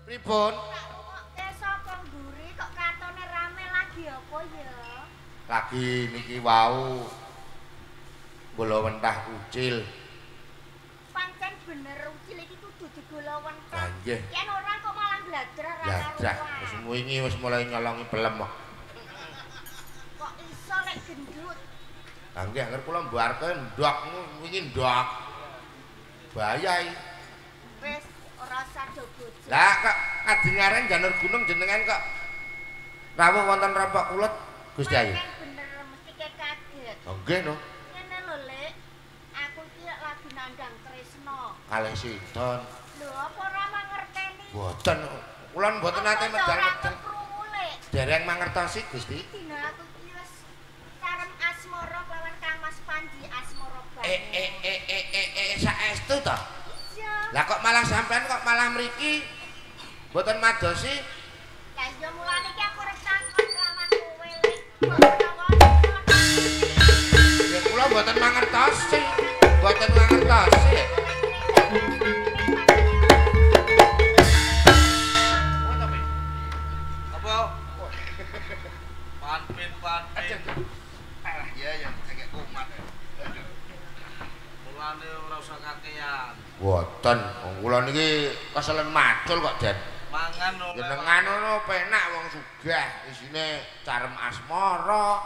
Pripun? Tak rungokke saka mburi kok katone rame lagi apa ya? Lagi niki wau gola wentah ucil. Pancen bener ucil iki kudu digola wentah. Nggih. Yen ora kok malah gladrah ra karuan. Wis wingi wis mulai nyolongi pelem kok. Kok iso lek gendut? Lah nggih angger kula mbarke ndok wingi ndok. Bahaya iki. Wis ora usah do bojo. Lah kok kadingaren janur gunung jenengan kok rawuh wonten rompok kulet Gusti Ayu. Pancen bener mesti kaget. Oh nggih no. Ngene lho Lek, aku iki lagi nandang tresno. Kalih sinten? Lho apa ora mangerteni? Mboten. Kula mboten nate medal-medal. Dereng mangertosi Gusti. Dina aku iki wis sareng asmara kelawan Kang Mas Panji Asmara Bangun. Saestu to? Iya. Lah kok malah sampean kok malah mriki mboten madosi? Lah iya mulane iki aku arep takon kelawan kowe Lek. Kok menawa ya kula mboten mangertosi. Mboten mangertosi. Apa? Panpin panpin. Alah iya ya kayak kumat. Mulane ora usah kakean. Mboten, wong kula niki keselen macul kok, Den. Mangan oleh jenengan ngono penak wong sugih, isine carem asmara.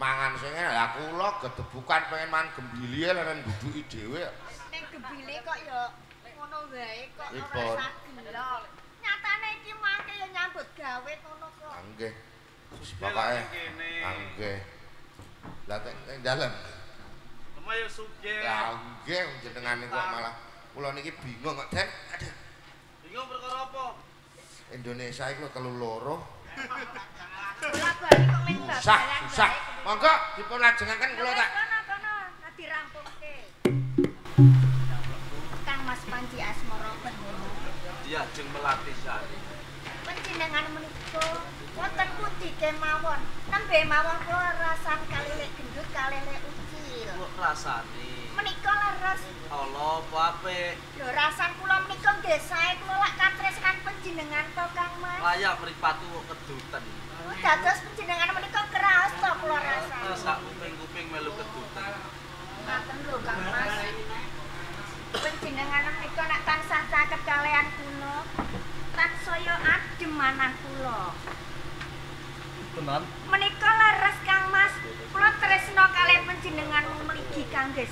Mangan sing enak. Lah kula gedebukan pengen mangan gembilie leren duduki dhewe. Ning gembile kok ya ngono wae kok ora usah gelo. Nyatane iki mangke ya nyambut gawe ngono kok. Nggih. Pokoke nggih. Lah teng dalem. Lemah ya sugih. Lah nggih jenengan kok malah kula niki bingung kok, Den. Aduh. Bingung perkara apa? Indonesia iku 32. Bola-bali kok main Susah, susah. Monggo dipun lajengaken kula tak. Kono-kono, dirampungke. Kang Mas Panji Asmara Bangun. Diajeng Melati Sari. Panjenengan menika wonten pundi kemawon? Nembe mawon kula rasan kalih lek gendut kalih lek ucil. Kok rasane? Menika leres. Ala apa apik? Lho rasan kula menika nggih sae kula lak katresnan panjenengan to Kang Mas. Layak mripatku kok keduten. Oh, dados panjenengan menika kraos to kula rasane. Sak kuping-kuping melu keduten. Ngaten lho Kang Mas. Panjenengan menika nek tansah caket kalian kula, tansaya adem manah kula. Tenan. Menika leres Kang Mas, kula tresna kalih panjenengan mligi kangge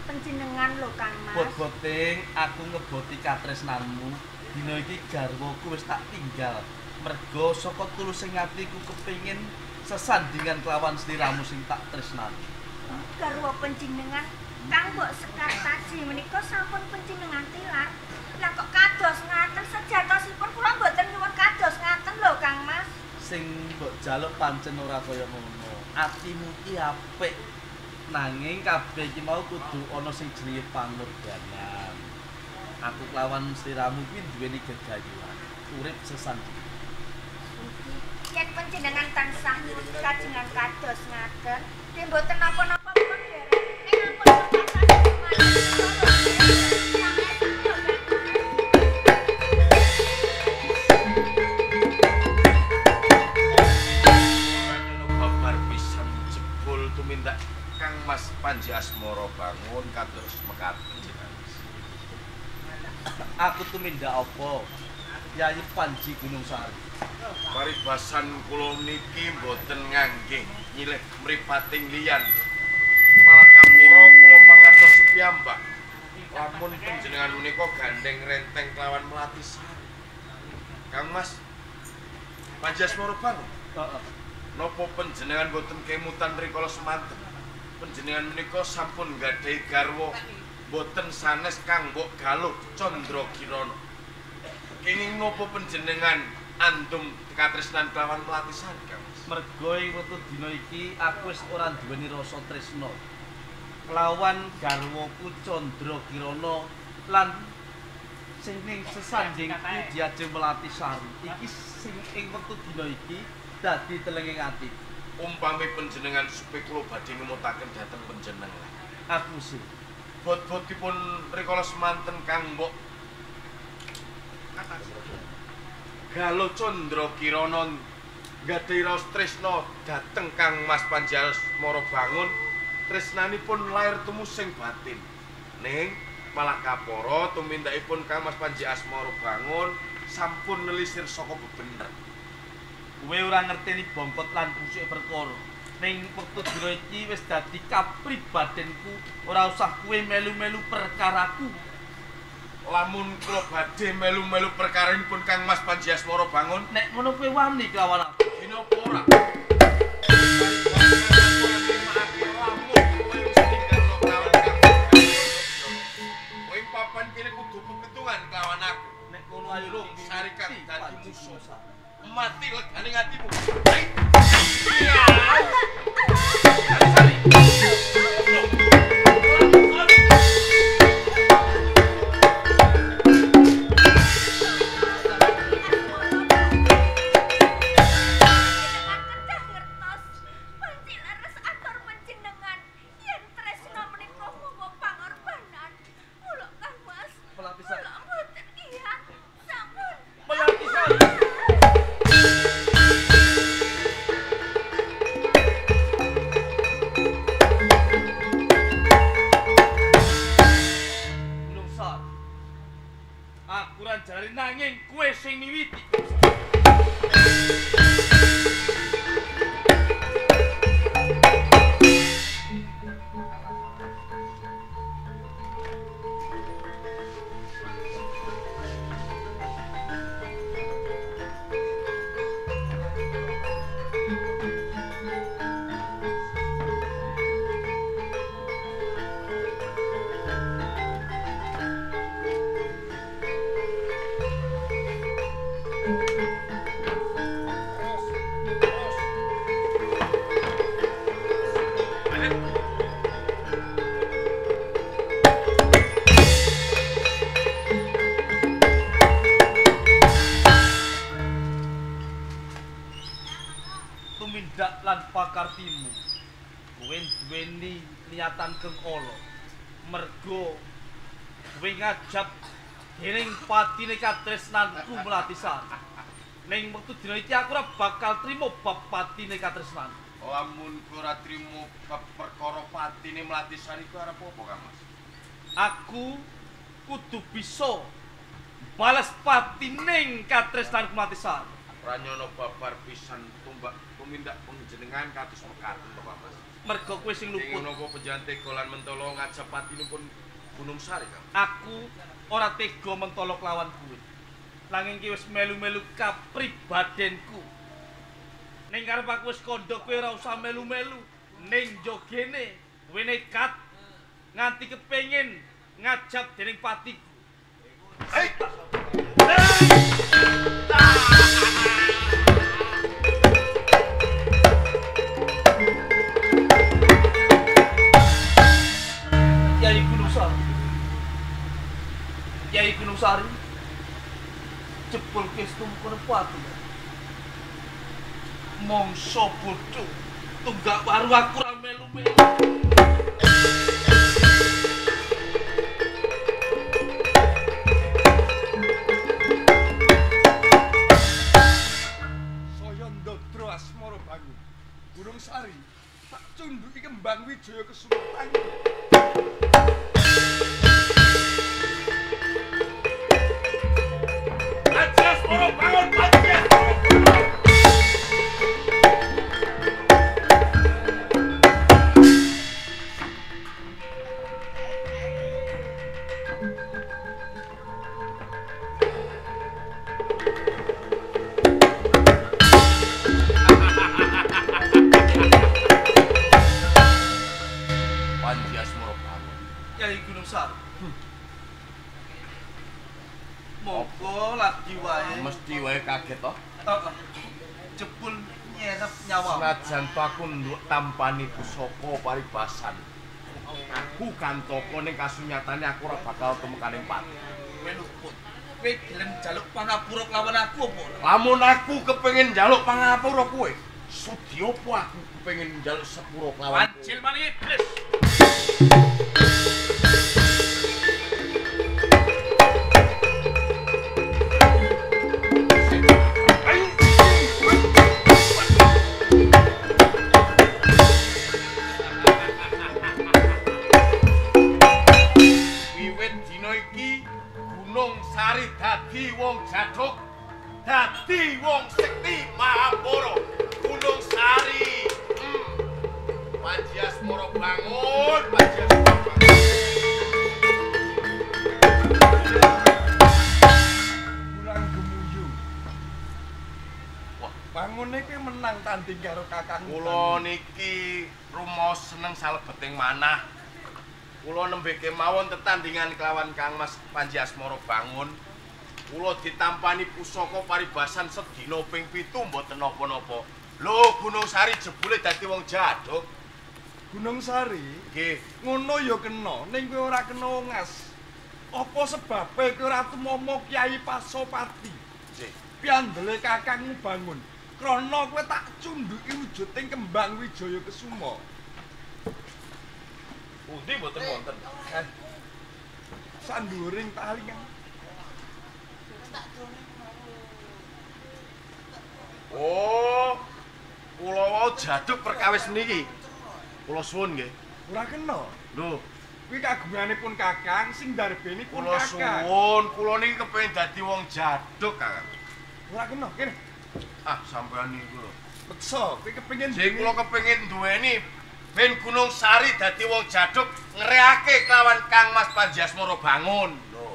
panjenengan lho Kang Mas. Bot-boting aku ngeboti katresnanmu. Dina iki garwaku wis tak tinggal. Mergo saka tulusing atiku kepengin sesandingan kelawan sliramu sing tak tresnani. Garwa panjenengan Kang Mbok Sekar Taji menika sampun panjenengan tilar. Lah kok kados ngaten sejatosipun kula mboten nyuwun kados ngaten lho Kang Mas. Sing mbok jaluk pancen ora kaya ngono. Atimu ki apik. Nanging kabeh iki mau kudu ana sing jenenge pangorbanan. Aku kelawan sliramu kuwi duweni gegayuhan. Urip sesandingan. Yen panjenengan tansah nyuwun kajengan kados ngaten, nggih mboten napa-napa pun derek. Ning ampun tansah babar pisan jebul tumindak Kang Mas Panji Asmara Bangun kados mekaten jenengan. Aku tumindak apa? Yayi Panji Gunung Sari. Paribasan kula niki mboten ngangge nyilih mripating liyan. Malah kapura kula mangertosi piyambak. Lamun panjenengan menika gandeng renteng kelawan Melati Sari. Kang Mas Panji Asmara Bangun. Heeh. Napa panjenengan mboten kemutan rikala semanten? Panjenengan menika sampun nggadahi garwa mboten sanes Kang Mbok Galuh Candra Kirana. Kenging napa panjenengan andum katresnan kelawan Melati Sari, Kang Mas? Mergo ing wektu dina iki aku wis ora duweni rasa tresna kelawan garwaku Candra Kirana lan sing ning sesandingku Diajeng Melati Sari. Iki sing ing wektu dina iki dadi telenging ati. Umpami panjenengan supe kula badhe ngemutaken dhateng panjenengan. Aku sih bot-botipun rikala semanten Kang Mbok Galuh Candra Kirana nggadahi raos tresna dhateng Kang Mas Panji Asmara Bangun, tresnanipun lair tumusing batin. Ning malah kapara tumindakipun Kang Mas Panji Asmara Bangun sampun nelisir saka bebener. Kowe ora ngerteni bongkot lan busuke perkara. Ning wektu dina iki wis dadi kapribadenku, ora usah kowe melu-melu perkaraku. Lamun kula badhe melu-melu perkaranipun Kang Mas Panji Asmara Bangun, nek ngono kowe wani kelawan aku. Dene apa ora? Kowe papan kene kudu pepetungan kelawan aku. Nek ngono ayo Sari kang dadi musuh. Mati legane atimu. Sari. Nanging kowe sing miwiti. Tumindak lan pakartimu kowe duweni niatan kang ala mergo kowe ngajab dening patine katresnanku Melatisari. Ning wektu dina iki aku ora bakal trimo bab patine katresnan. Lamun kowe ora trimo bab perkara patine Melatisari ku arep apa, Kang Mas? Aku kudu bisa bales patining katresnanku Melatisari. Ora nyono babar pisan tumbak tumindak panjenengan kados mekaten to, Kang Mas. Mergo kowe sing luput. Napa panjenengan tega lan mentolo ngajab patinipun Gunung Sari, Kang? Aku ora tega mentolo kelawan kowe. Nanging ki wis melu-melu kapribadenku. Ning karep aku wis kandha kowe ora usah melu-melu. Ning jogene kowe nekat nganti kepengin ngajab dening patiku. Hei! Kyai Gunung Sari. Kyai Gunung Sari. Jebul wis tumukune pati. Mongso bodho tunggak waru aku ora melu-melu. Saya ndodro asmara bangun. Gunung Sari tak cundhuki kembang wijaya kesumetan. Asmara bangun, Panji Asmara bangun. Panji Asmara bangun. Kyai Gunung Sari. Monggo lagi wae. Mesti wae kaget toh. Heeh. Jebul nyerep nyawa. Senajan to aku nduk tampani pusaka paribasan. Aku kantaka ning kasunyatane aku ora bakal tumekaning pati. Kowe luput. Kowe gelem njaluk pangapura kelawan aku apa ora? Lamun aku kepengin njaluk pangapura kowe, sudi apa aku kepengin njaluk sepura kelawan kowe? Pancil maning iblis. Dadi wong jaduk, dadi wong sekti Mahaboro Gunung Sari. Panji Asmara bangun, Panji Asmara bangun. Kurang gemuyu. Wah, bangune kowe menang tanding karo kakang. Kula niki rumaos seneng salebeting manah. Kula nembe kemawon tetandingan kelawan Kang Mas Panji Asmara bangun. Kula ditampani pusaka paribasan sedina ping 7 mboten napa-napa. Lho Gunung Sari jebule dadi wong jaduk. Gunung Sari? Nggih. Ngono ya kena, ning kowe ora kena ngas. Apa sebabe kowe ora tumama Kyai Pasopati? Nggih. Piandele kakangmu bangun. Krana kowe tak cundhuki wujuding kembang Wijaya Kesuma. Pundi mboten wonten. Sanduring talingan. Oh, kula wau jaduk perkawis niki. Kula suwun nggih. Ora kena. Lho, kuwi kagunganipun Kakang sing darbeni pun kula Kakang. Suwun, kula niki kepengin dadi wong jaduk, Kakang. Ora kena, kene. Ah, sampean niku lho. Beksa, kowe kepengin sing kula kepengin duweni ben Gunung Sari dadi wong jaduk ngreake kelawan Kang Mas Panji Asmara bangun. Lho.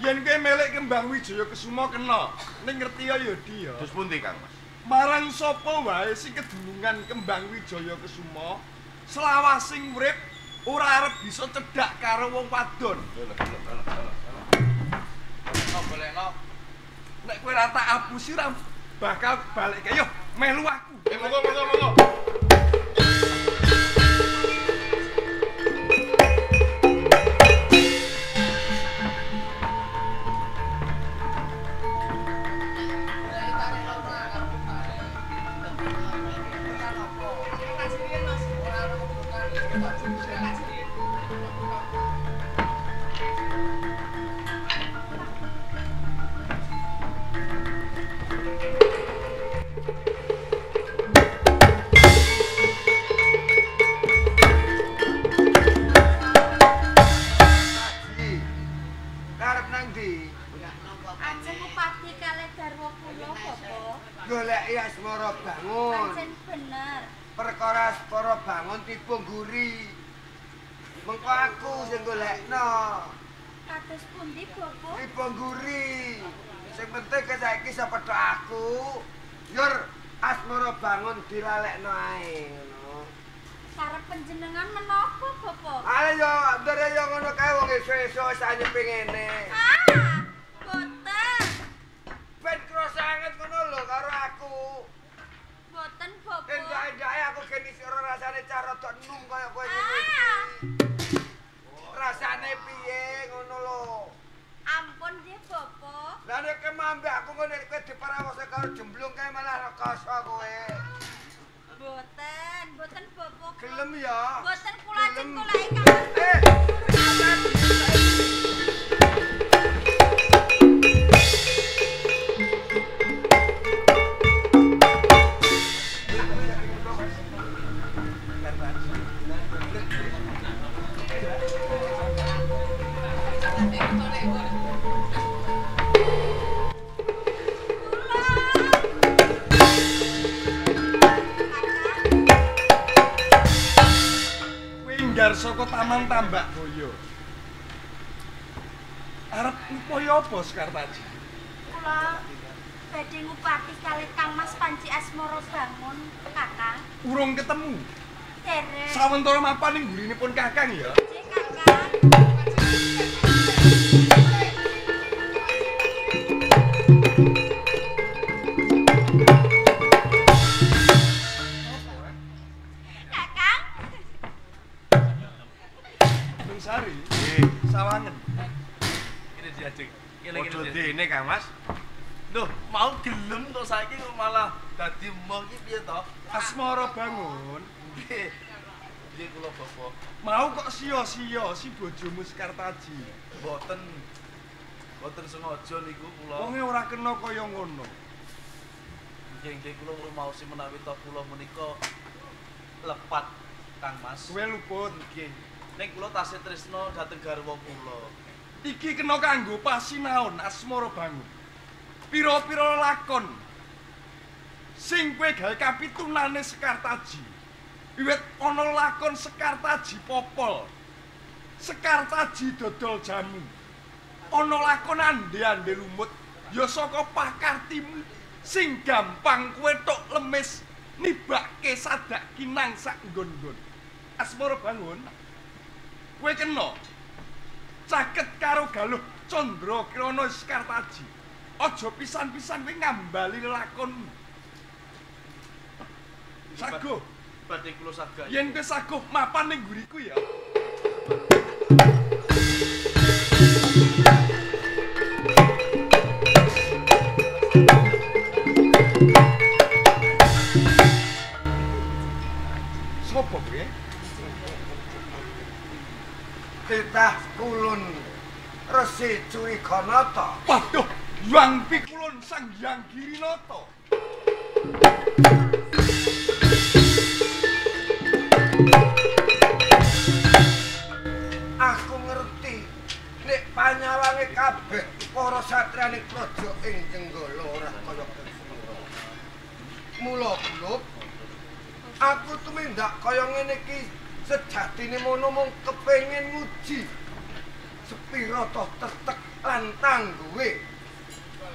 Yen kowe melek kembang Wijaya Kesuma kena, ning ngerti ya ya Di ya. Terus pundi Kang Mas? Marang sapa wae sing kedunungan kembang Wijaya Kesuma, selawasing urip ora arep bisa cedhak karo wong wadon. Lho lho lho lho. Golekno. Nek kowe ora tak apusi ora bakal balik yo melu aku. Monggo monggo monggo. Goleki Asmara bangun. Pancen bener. Perkara Asmara bangun tiba ngguri. Mengko aku sing golekno. Kados pundi, Bapak? Tiba ngguri. Sing penting saiki iso pethok aku. Yur Asmara bangun dilalekno ae ngono. Karep panjenengan menapa, Bapak? Ayo ndere yo ngono kae wong esuk-esuk wis anyepe ngene. Ah, boten. Ben krasa anget ngono lho karo aku. Boten, Bapak. Endak-endake aku gen isih ora rasane cah rada enum kaya kowe ngene iki. Rasane piye ngono lho. Ampun nggih, Bapak. Lah nek kemambe aku ngono nek kowe diparawose karo jemblung kae malah rekoso kowe. Boten, boten Bapak. Gelem ya. Boten kula ajeng goleki Kang. Saka Taman Tambak Boyo. Arep upaya apa Sekartaji? Kula badhe ngupati kalih Kang Mas Panji Asmara bangun, Kakang. Urung ketemu. Dereng. Sawentara mapan ning gurinipun Kakang ya. Nggih, Kakang. Kakang. Gunung Sari. Nggih, sawangen. Kene diajeng. Kene Padha dene Kang Mas. Loh, mau gelem kok saiki kok malah dadi emoh iki piye to? Asmara bangun. Nggih. Nggih kula Bapak. Mau kok sia-sia si bojomu Sekartaji. Mboten. Mboten sengaja niku kula. Wonge ora kena kaya ngono. Nggih, nggih kula ngrumaosi menawi to kula menika lepat Kang Mas. Kowe luput. Nggih. Ning kula tasih tresna dhateng garwa kula. Iki kena kanggo pasinaon Asmara Bangun. Pira-pira lakon sing kowe gawe kapitunane Sekartaji. Wiwit ana lakon Sekartaji Popol, Sekartaji dodol jamu, ana lakon ande-ande lumut ya saka pakartimu sing gampang kowe tok lemes nibake sadak kinang sak nggon-nggon. Asmara Bangun, kowe kena caket karo Galuh Candra Kirana Sekartaji. Aja pisan-pisan kowe ngambali lakonmu. Saguh. Badhe kula sagah. Yen kowe saguh mapan ning mburiku ya. Sopo kowe? Titah kulun Resi Curiganata. Waduh, Hyang Pikulun Sang Hyang Girinata. Aku ngerti nek panyawange kabeh para satriyane praja ing Jenggala ora kaya Kresna. Mula Gulup, aku tumindak kaya ngene iki sejatine mono mung kepengin nguji sepira toh tetek lan tangguhe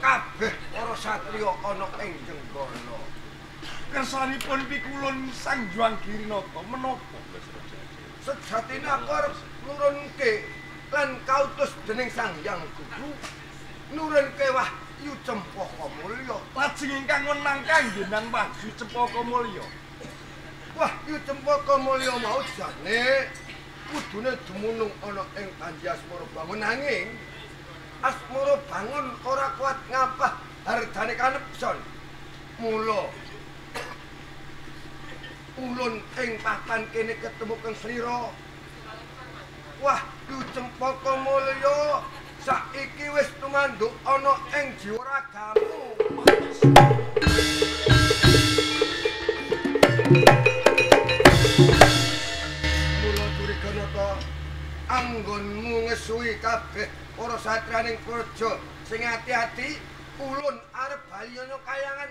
kabeh para satriya ana ing Jenggala. Kersanipun Pikulun Sang Hyang Girinata menapa? Sejatine aku arep nurunke lan kautus dening Sang Hyang Guru nurunke Wahyu Cempaka Mulya. Lajeng ingkang wenang kanggenan Wahyu Cempaka Mulya. Wahyu Cempaka Mulya mau jane kudune dumunung ana ing Panji Asmara Bangun, nanging Asmara Bangun ora kuat ngampah hardane kanepson. Mula ulun ing papan kene ketemu kang slira. Wahyu Cempaka Mulya saiki wis tumanduk ana ing jiwa ragamu. Mula Curiganata, anggonmu ngesuwi kabeh para satriyaning praja sing ati-ati, ulun arep bali ana kayangan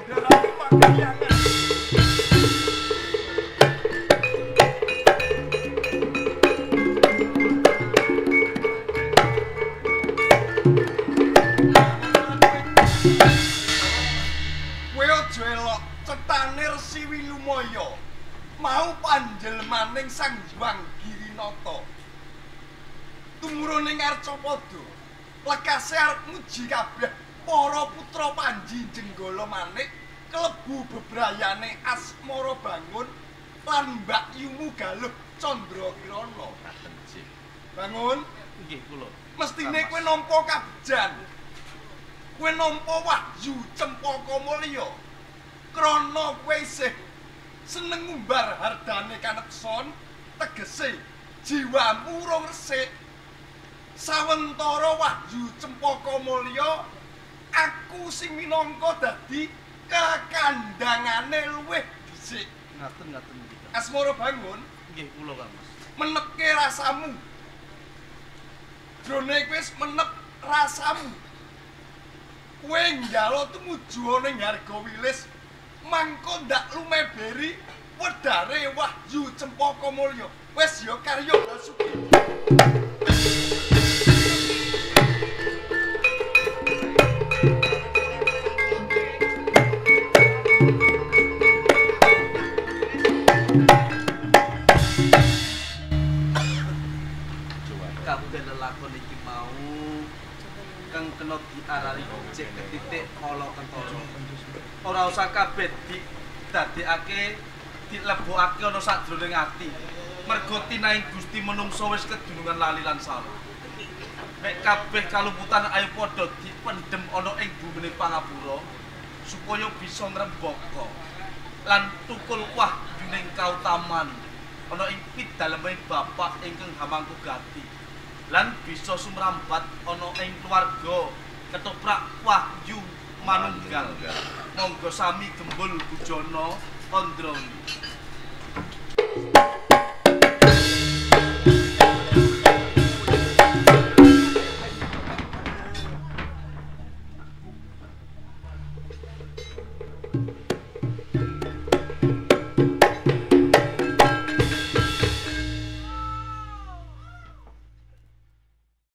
Darane pakayangan. Kowe aja elok cetane Resi Wilumaya mau panjelmaning Sang Hyang Girinata. Tumurun ing Arcapada, lekase arep nguji kabeh para putra Panji Jenggala Manik kelebu bebrayane Asmara Bangun lan Mbak Yumu Galuh Candra Kirana. Bangun, nggih kula. Mestine kowe nampa kabejan. Kowe nampa Wahyu Cempaka Mulya. Krana kowe isih seneng ngumbar hardane kanepson, tegese jiwamu urung resik. Sawentara Wahyu Cempaka Mulya, aku sing minangka dadi kekandangane luwih dhisik. Ngaten-ngaten nggih. Asmara Bangun, nggih kula Kang Mas. Menepke rasamu. Jrone kowe wis menep rasamu. Kowe njaluk tumuju ana ing harga wilis, mangko ndak lumeberi wedare Wahyu Cempaka Mulya. Wis ya karya Basuki. Kabeh lelakon iki mau kang kena diarani objek ketitik kala kentara. Ora usah kabeh didadekake dilebokake ana sajroning ati. Mergo tinaing Gusti menungso wis kedunungan lali lan salah. Nek kabeh kalumputan ayo padha dipendhem ana ing bumine pangapura supaya bisa ngrembaka lan tukul wahyuning kautaman ana ing pidaleme Bapak ingkang hamangku gati lan bisa sumrambat ana ing keluarga ketoprak wahyu manunggal. Monggo sami gembul bujana kandra.